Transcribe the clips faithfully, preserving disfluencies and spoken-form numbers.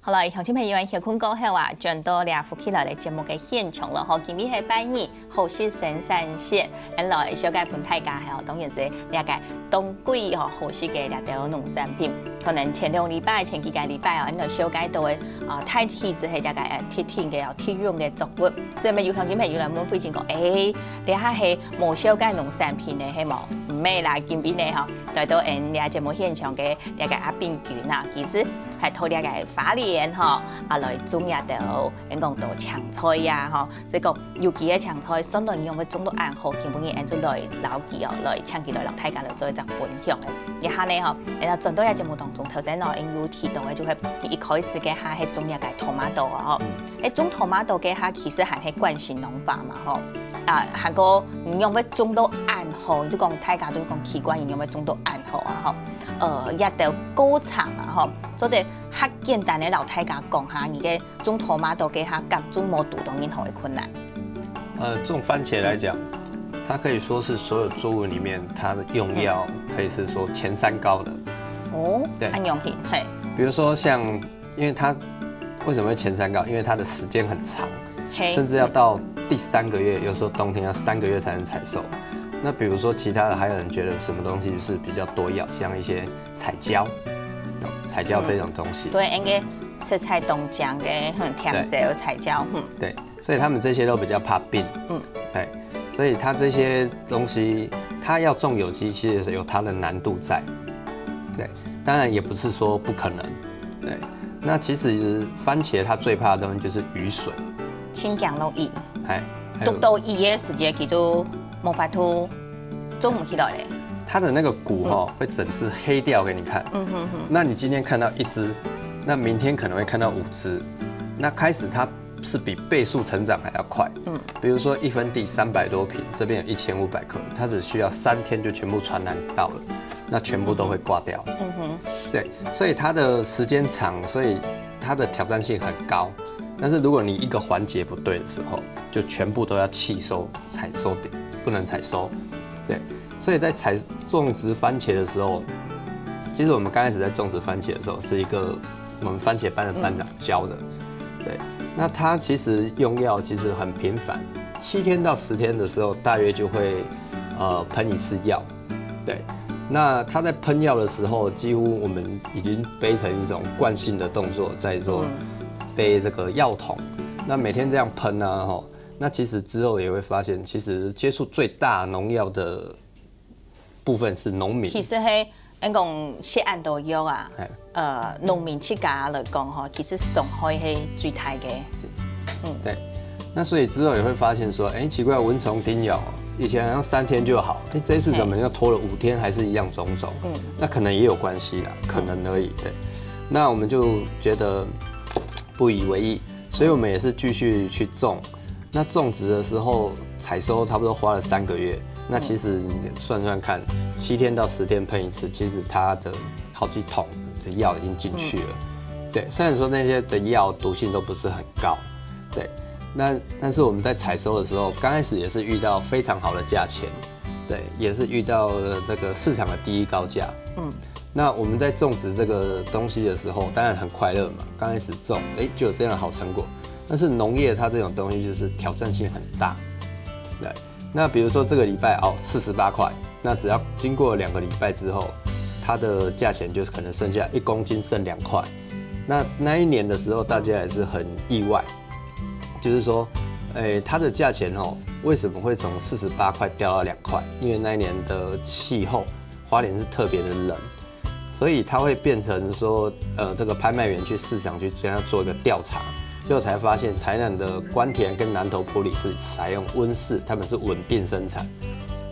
好了，鄉親朋友，歇睏過後啊，轉到這福氣來了節目个現場了吼。今日係拜二，好食生產線，恁來紹介分大家吼，當然係這个當季吼好食个這兜農產品。可能前兩禮拜、前幾個禮拜哦，恁來紹介到个啊，大體就係這个呃特定个哦特用个作物。所以呢，有鄉親朋友來問慧清講，誒，這下係無紹介農產品呢，係無？毋係啦，今日呢吼，來到𠊎這節目現場个這个阿炳君啊，其實 還到這个花蓮吼，啊來種這兜，𠊎講到青菜呀吼，這个有機个青菜，算到仰會種到恁好，今晡日𠊎就來摎佢哦，來請佢來摎大家來做一隻分享个。這下呢吼，然後轉到這節目當中，頭先哦，𠊎有提到个就係你一開始个下係種這个tomato哦吼，誒，種tomato个下其實還係慣性農法嘛吼，啊，還過你仰會種到恁好，就講大家就講奇怪，你仰會種到恁好啊吼。 呃，這兜過程啊吼，做得較簡單个摎大家講下，你个種tomato个下，敢種無堵到任何个困難？呃，種番茄來講，它可以說是所有作物裡面它的用藥可以是說前三高的。哦，對恁樣形，嘿，比如說像，因為它為什麼會前三高？因為它的時間很長，嘿，甚至要到第三個月，有時候冬天要三個月才能採收。那比如說其他的，還有人覺得什麼東西是比較多藥，像一些彩椒，哦彩椒這種東西，對，應該食材當靚个，很甜椒、彩椒，嗯，對，所以他們這些都比較怕病，嗯嗯，哎，所以它這些東西，它要種有機，其實是有它的難度在，對，當然也不是說不可能，對。那其實番茄它最怕的東西就是雨水，盡驚落雨，哎，還有堵到雨个時節，佢就無法度種毋起來咧。它的那個穀哈、會整隻黑掉給你看。嗯哼哼，那你今天看到一隻，那明天可能會看到五隻。那開始它是比倍數成長還要快。嗯嗯，比如說一分地三百多坪，這邊有一千五百棵，它只需要三天就全部傳染到了，那全部都會掛掉。嗯哼，對，所以它的時間長，所以它的挑戰性很高。但是如果你一個環節不對的時候，就全部都要棄收、採收的，不能採收。對，所以在採種植番茄的時候，其實我們剛開始在種植番茄的時候，是一個我們番茄班的班長教的。对，那它其實用藥其實很頻繁，七天到十天的時候，大約就會呃噴一次藥。对，那它在噴藥的時候，几乎我们已经背成一种惯性的动作，在做背这个药桶。那每天这样喷啊，吼，那其实之后也会发现，其实接触最大农药的部分是农民。其實係，人講食恁多藥啊哎，呃，農民自家來講吼，其實傷害係最大个。对，那所以之后也会发现说，哎，奇怪，蚊虫叮咬，以前好像三天就好，哎，这一次怎么要拖了五天，还是一样种种？嗯那可能也有关系啦，可能而已。对，那我们就觉得不以为意，所以我们也是继续去种。那种植的时候，采收差不多花了三个月。那其实你算算看，七天到十天喷一次，其实它的好几桶的药已经进去了。对，虽然说那些的药毒性都不是很高，对，那但是我们在采收的时候，刚开始也是遇到非常好的价钱，对，也是遇到了这个市场的第一高价。嗯那我们在种植这个东西的时候，当然很快乐嘛，刚开始种，哎，就有这样的好成果。但是农业它这种东西就是挑战性很大，对。那比如说这个礼拜哦，四十八块，那只要经过两个礼拜之后，它的价钱就是可能剩下一公斤剩两块。那那一年的时候，大家也是很意外，就是说，诶，它的价钱哦，为什么会从四十八块掉到两块？因为那一年的气候，花莲是特别的冷，所以它会变成说，呃，这个拍卖员去市场去跟他做一个调查，结果才发现台南的官田跟南投埔里是采用温室，他们是稳定生产，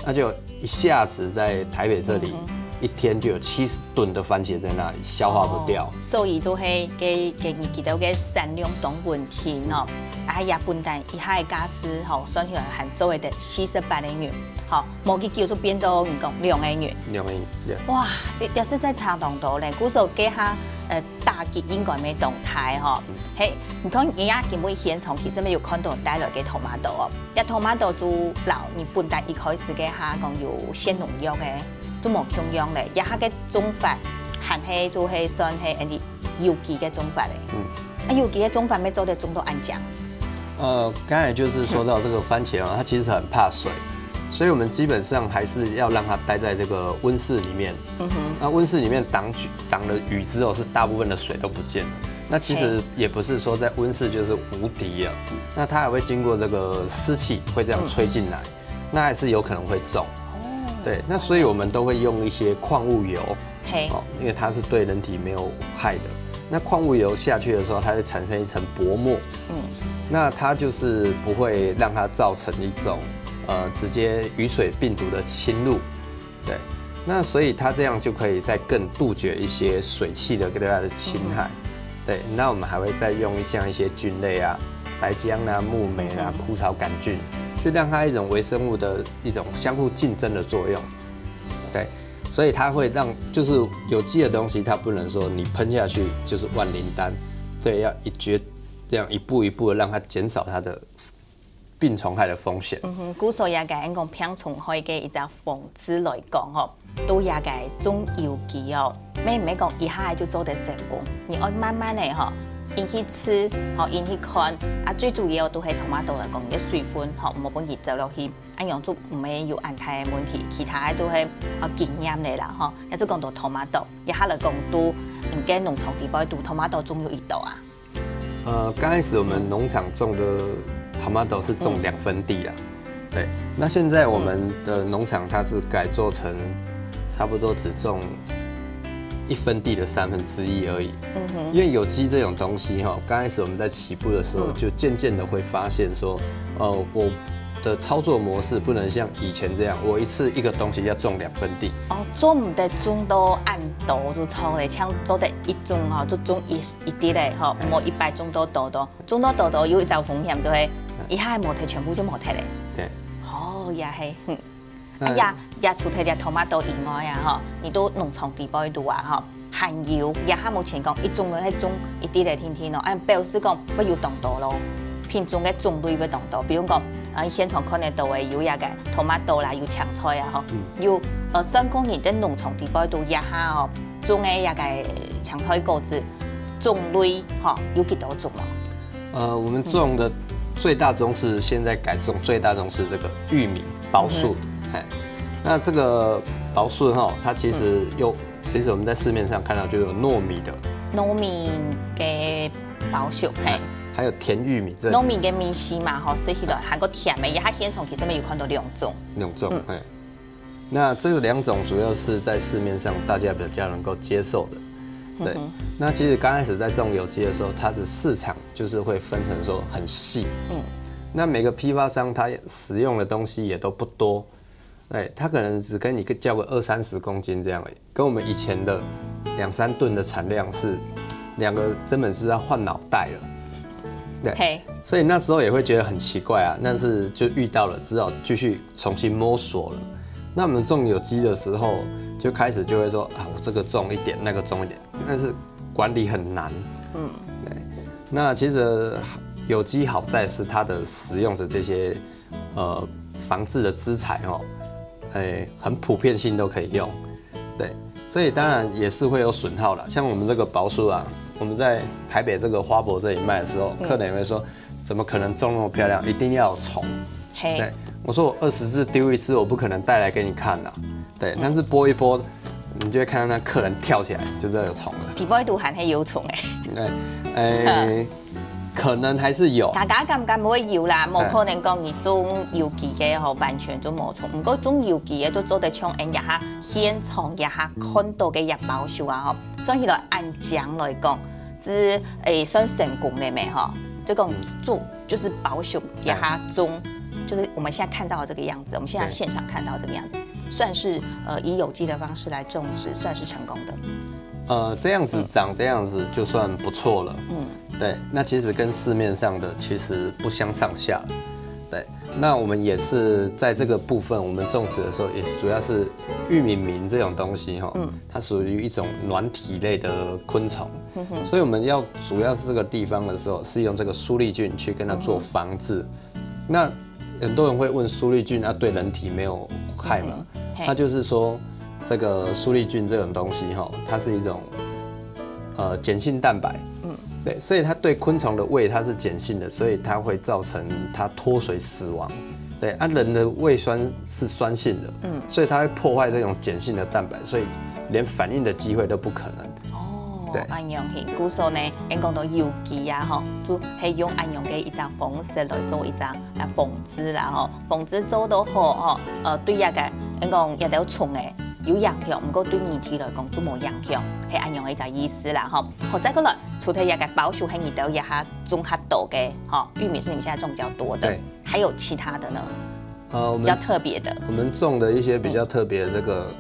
那就一下子在台北这里一天就有七十吨的番茄在那里消化不掉。所以就係个个日子个產量當穩定哦，啊，也分擔一下个價數吼，算起來還做得七十八个銀，吼，無幾久就變到你講兩个銀。两个，对。哇，你也是在差當多咧，故所个下呃打擊應該没當大吼。嘿，你看人家今晡日現場其實有看到帶來个tomato哦，這tomato就摎你本來一開始个下講有限農藥个，就無共樣咧，這下个種法還係就係算係恁呢有機个種法个。嗯。啊，有機个種法要做得種到恁靚。呃，刚才就是说到这个番茄啊，它其实很怕水，所以我们基本上还是要让它待在这个温室里面。嗯哼。那温室里面挡雨，挡了雨之后，是大部分的水都不见了。那其实也不是说在温室就是无敌了，那它还会经过这个湿气，会这样吹进来，那还是有可能会中。对，那所以我们都会用一些矿物油，嘿。哦，因为它是对人体没有害的。那矿物油下去的时候，它会产生一层薄膜，嗯。那它就是不会让它造成一种呃直接雨水病毒的侵入。对，那所以它这样就可以再更杜绝一些水汽的对它的侵害。对，那我们还会再用像一些菌类啊、白浆啊、木霉啊、枯草杆菌，去让它一种微生物的一种相互竞争的作用。对，所以它会让，就是有机的东西，它不能说你喷下去就是万灵丹，对，要一决这样一步一步的让它减少它的病虫害的风险。嗯哼，故所也个人讲病虫害个一只防治来讲吼，都也个种有机哦，乜毋係讲一下就做得成功，你要慢慢的吼，引去吃，吼，引去看，啊，最主要都系tomato来讲，你个水分吼，毋好分佢走落去，恁样就毋会有恁大个问题，其他个都系啊经验个啦吼，也就讲到tomato，一下来讲都应该农场地包都tomato种有一道啊。 呃，刚开始我们农场种的 tomato 是种两分地啊。对，那现在我们的农场它是改做成差不多只种一分地的三分之一而已。嗯哼。因为有机这种东西哈，刚开始我们在起步的时候，嗯。就渐渐的会发现说，呃，我的操作模式不能像以前这样，我一次一个东西要种两分地。哦，做毋得种到恁多就错了，像做得一种吼，就种一一滴嘞吼，哎。莫一擺種到多多，種到多多有一隻風險就係，哎。一下無忒全部就無忒嘞。對。哦，也係，嗯。那啊呀，也除忒這tomato以外啊吼，你都農場地背肚啊吼，還有也還無前講，一種个係種一滴嘞定定咯，恁表示講會有當多咯，品種个種類會當多，比如講，啊，現場看得到个有這个tomato啦，有青菜啊吼，嗯。有呃，算講你在農場地背肚這下哦，種个這个青菜果子， 種類吼，有幾多種哦？呃，我们种的最大宗是现在改种最大宗是这个玉米包粟，嗯哼。哎，那这个包粟哈，它其实有，嗯。其实我们在市面上看到就有糯米的，糯米个包粟，嘿。还有甜玉米这，糯米个米糍嘛吼，食起來還个甜个，也它現場其實有看到兩種，兩种，嗯。哎。 那这两种主要是在市面上大家比较能够接受的。对，嗯哼。那其实刚开始在种有机的时候，它的市场就是会分成说很细。嗯。那每个批发商它使用的东西也都不多，哎，他可能只跟你叫个二三十公斤这样而已，跟我们以前的两三吨的产量是，两个根本是要换脑袋了。对，嘿。所以那时候也会觉得很奇怪啊，但是就遇到了，只好继续 重新摸索了。那我们种有机的时候，就开始就会说啊，我这个种一点，那个种一点，但是管理很难。嗯。对，那其实有机好在是它的使用的这些呃防治的资材哦，哎，很普遍性都可以用。对，所以当然也是会有损耗了。像我们这个包粟啊，我们在台北这个花博这里卖的时候，嗯。客人也会说，怎么可能种那么漂亮？一定要有虫。 嘿。对，我说我二十只丢一只，我不可能带来给你看呐。对，嗯。但是播一播，你就会看到那客人跳起来，就知道有虫了。底背肚还係有虫欸。对，诶，可能还是有。大家感觉毋會有啦，無可能講你種有機个吼，完全就無蟲。毋過種有機个都做得像𫣆這下現場這下看到个這包粟啊吼，算起來恁靚來講，係，誒，算成功个咩吼？就講做 就是包粟給它种，就是我们现在看到的这个样子，我们现在现场看到这个样子，算是呃以有机的方式来种植，算是成功的。呃，这样子长这样子就算不错了。嗯，对，那其实跟市面上的其实不相上下。对，那我们也是在这个部分，我们种植的时候也是主要是玉米螟这种东西哈，嗯，它属于一种卵体类的昆虫，嗯哼，所以我们要主要是这个地方的时候是用这个苏力菌去跟它做防治。那很多人会问苏力菌啊对人体没有害吗？嗯哼，嘿，它就是说这个苏力菌这种东西哈，它是一种呃，碱性蛋白。嗯。对，所以它对昆虫的胃它是碱性的，所以它会造成它脱水死亡。对，啊，人的胃酸是酸性的，嗯。所以它会破坏这种碱性的蛋白，所以连反应的机会都不可能。哦，对。恁樣形，故所呢，恁講到有機啊，吼，就係用恁樣个一隻方式來做一隻啊防治啦，吼，防治做到好，吼，呃，对這个，恁講這兜蟲仔有影響，毋過对人體來講就無影響，係恁樣个一隻意思啦，吼。好，再過來，除了這个包粟係你兜這下種較多个，吼，玉米是你們現在種比較多的，对。还有其他的呢？呃，我们比较特别的。我们种的一些比较特别的这个，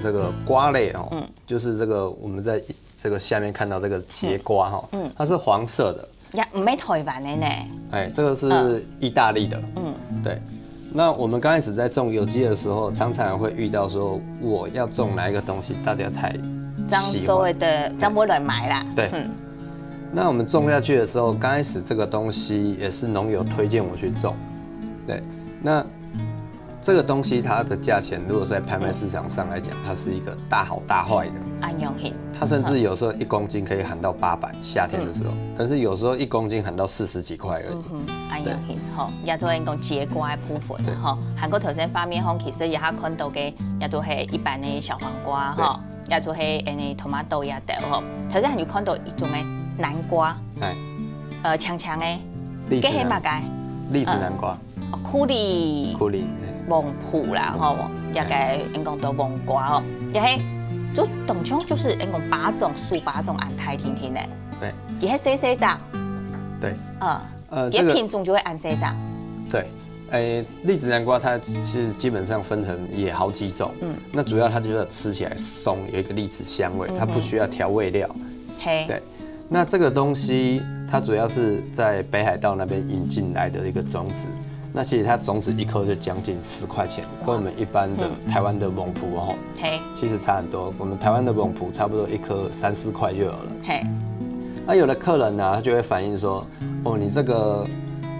这个瓜类哦，嗯。就是这个我们在这个下面看到这个节瓜哈，嗯。它是黄色的。呀，毋係台灣的呢。哎，这个是嗯。意大利的。嗯。对。那我们刚开始在种有机的时候，常常会遇到说，我要种哪一个东西，大家才喜欢。这样做的，这样会来买啦。对。嗯。那我们种下去的时候，刚开始这个东西也是农友推荐我去种。对。那这个东西它的价钱，如果在拍卖市场上来讲，它是一个大好大坏的。恁樣形。它甚至有时候一公斤可以喊到八百，夏天的时候，嗯。但是有时候一公斤喊到四十几块而已。嗯哼，恁样形，吼，也就係講节瓜的部分，对。吼。還過頭先畫面上，其實也還看到个，也就係一般的小黄瓜，对。吼，也就係恁呢tomato也得，吼。頭先還有看到一種个南瓜，哎。呃，青青个，这係麼个？栗子南瓜。栗子南瓜。嗯。 哦，库里，库里，嘿。黃瓠啦，吼，嘿。這个，應講到黃瓜吼，也係，就當像就是應講巴掌，樹巴掌恁大挺挺个。对。佢係細細隻。对。嗯。呃，佢个这个品种就會恁細隻。对。诶，栗子南瓜它其实基本上分成也好几种，嗯。那主要它就是吃起来松，有一个栗子香味，它不需要调味料。嗯哼。嘿。对。 那这个东西，它主要是在北海道那边引进来的一个种子。那其实它种子一颗就将近十块钱，跟我们一般的嗯。台湾的猛蒲哦，嘿。其实差很多。我们台湾的猛蒲差不多一颗三四块就有了。嘿。那有的客人呢，他就会反映说，哦，你这个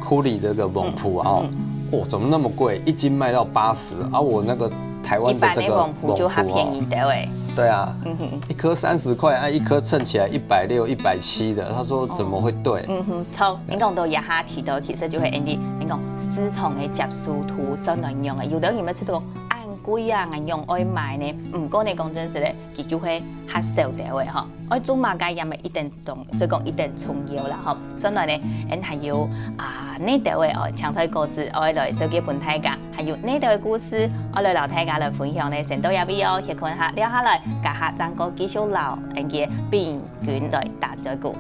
库里这个猛蒲啊，哦，嗯。哦，怎么那么贵？一斤卖到八十啊，我那个台湾的这个猛蒲哦，一般的猛蒲就还便宜的欸。对啊，嗯哼。一颗三十块啊，一颗称起来一百六、一百七的，他说怎么会对？嗯哼，好，你讲到这下提到，其实就系因为你讲市场的接受度相当样个，有的人要吃到恁贵啊，恁样爱买呢。毋过呢，讲真实的，佢就会还少掉个吼。爱做么个也毋一定重，所以讲一定重要啦吼。所以呢，俺还有啊，呢条个哦，青菜果子，我来介绍分大家。 还有呢个故事，我来同大家来分享呢，先到这位哦，歇睏下，聊下来，下下正过继续聊，俺个病菌来打嘴鼓。